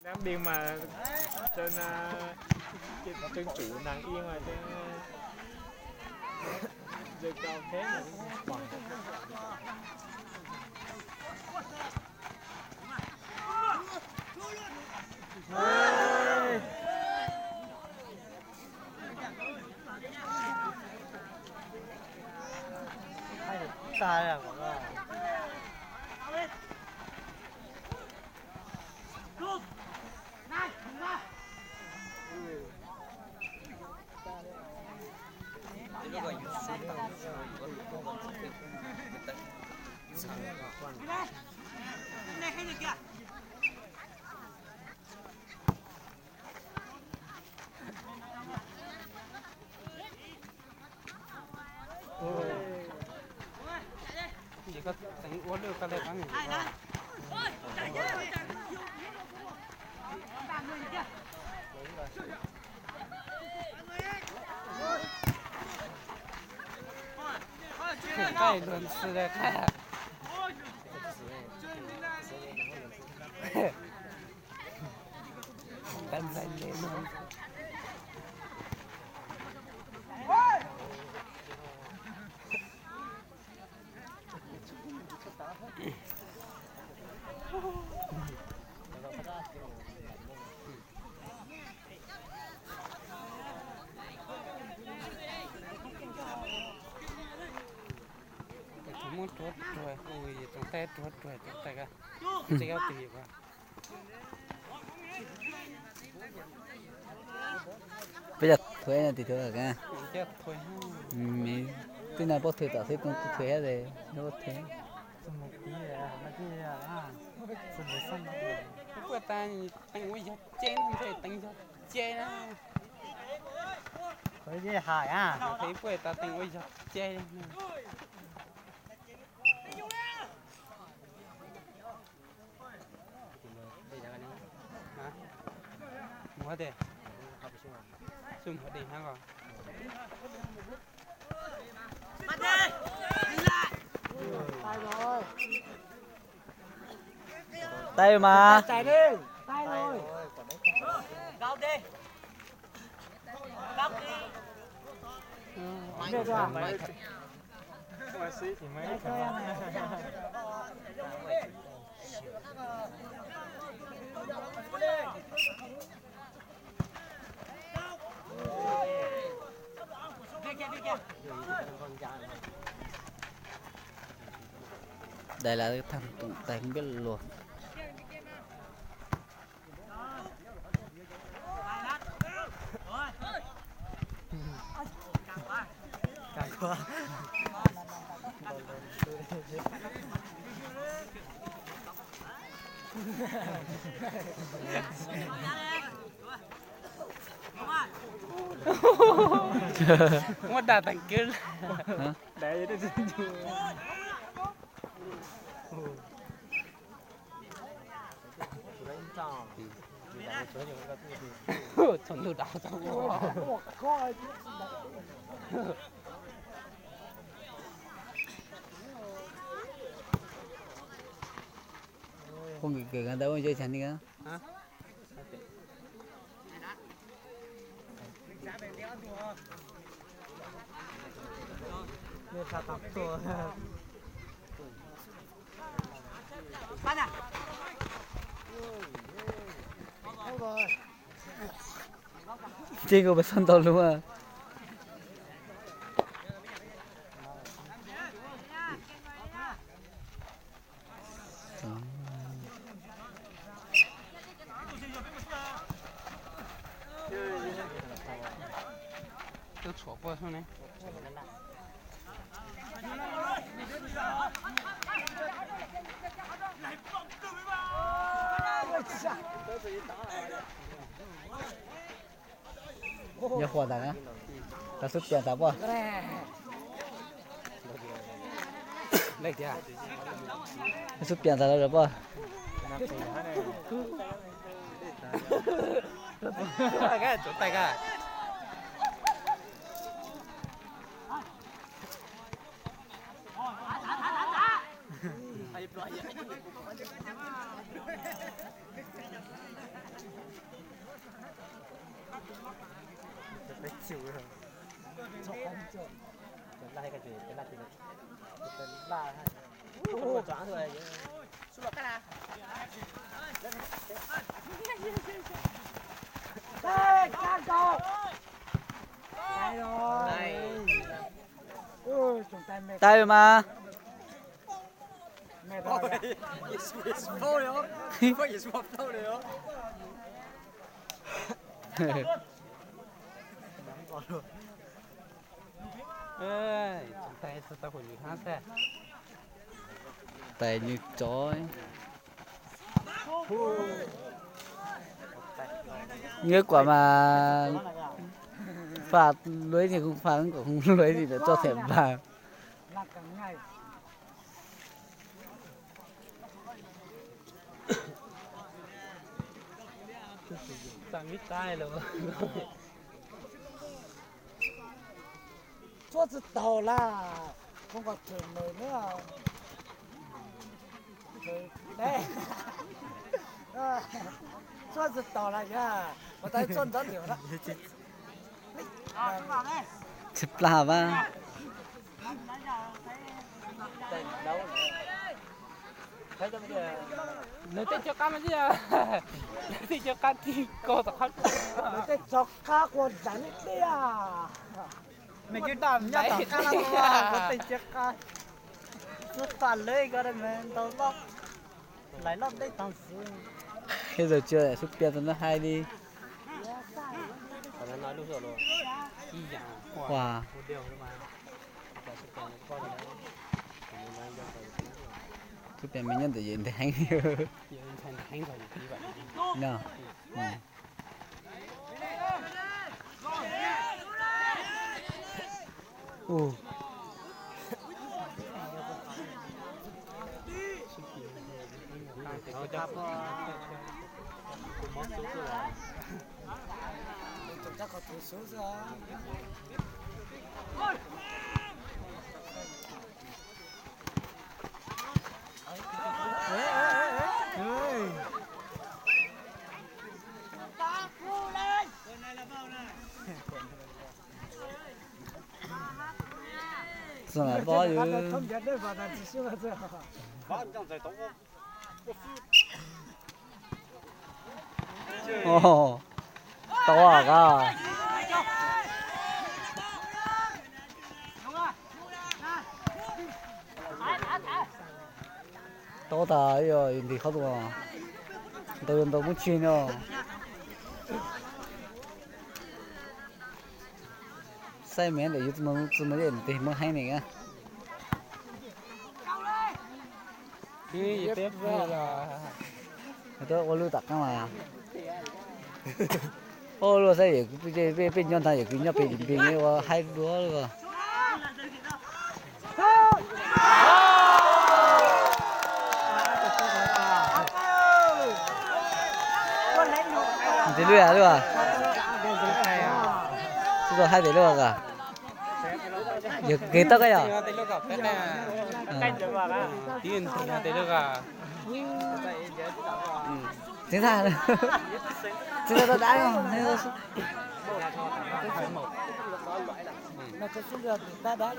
Dab npis mas tseem, tseem tsum neeg ib mas tseem, tseem rau thiab mas. Ces koj teev ua lwj koj le qab nws. Koj luag ntxhi le qab. Tag nplaig le no. Muab ruag ruag, tsoom tais ruag ruag, tsoom tais ka, tsis yog twg. Peb yog thuav no tim thuav ka. Twb no pob thuav tom xwb, kuv thuav thiab es no pob thuav. Puas tas teev ua yog ceg, ntshe teev yog ceg na. Puas tas teev ua yog ceg. Mus de, xub mus de hab ko. Taij mas. Đây là cái thằng trọng tài không biết luật. Căng quá. Muab dag tag kawg. Txog ntuj dab tau. Ua nkawd kawg ntawd ua ntsej cag ni. Ces kuv pab xoj ntau lub. Twb tshuam quaj xwb ne. Nyob qhuas tas na, tas xub piam tas poj. Xub piam tas lawm poj. Tau mas. Tais nws tsov. Nyob kuam mas faj luaj ib tug, faj kom luaj ib tug txoj them npag. Txhua tsis taus las, koj kom thwm nws na. Txhua tsis taus las yog, ua tas txhua ntxov tim. Tsis plag mas. Nws tej cov qab mas, nws tej cov qab tig koj tom qab. Nws tej cov qab quas zam li tiag. Nws cov qab, kuv tej cov qab. Xub faj lawv ko ntau loj, lais loj deb tag xwb. Thiab zaum tsis xub piam tau nab hais li. Ua, xub piam me nyob ntawm yawg nteg heev. No. Txog lam pob yus. Tau a koj. Tau tas yog ntim qhov tus ntau ntau muab tsis no. Saib me ntawm yus txi mus txi mus yej tes muab heev ne. Tuaj ua lub tom qab mas. Ua luaj saib yawm peb nyob ntag, yawm kws nyob pem lim pem ua haib dua lawm. Ntes lub yam lub. Tsis tau haib tes lub as. Yawg kev tau koj yog. Tseev tag, tseev tag tau dab.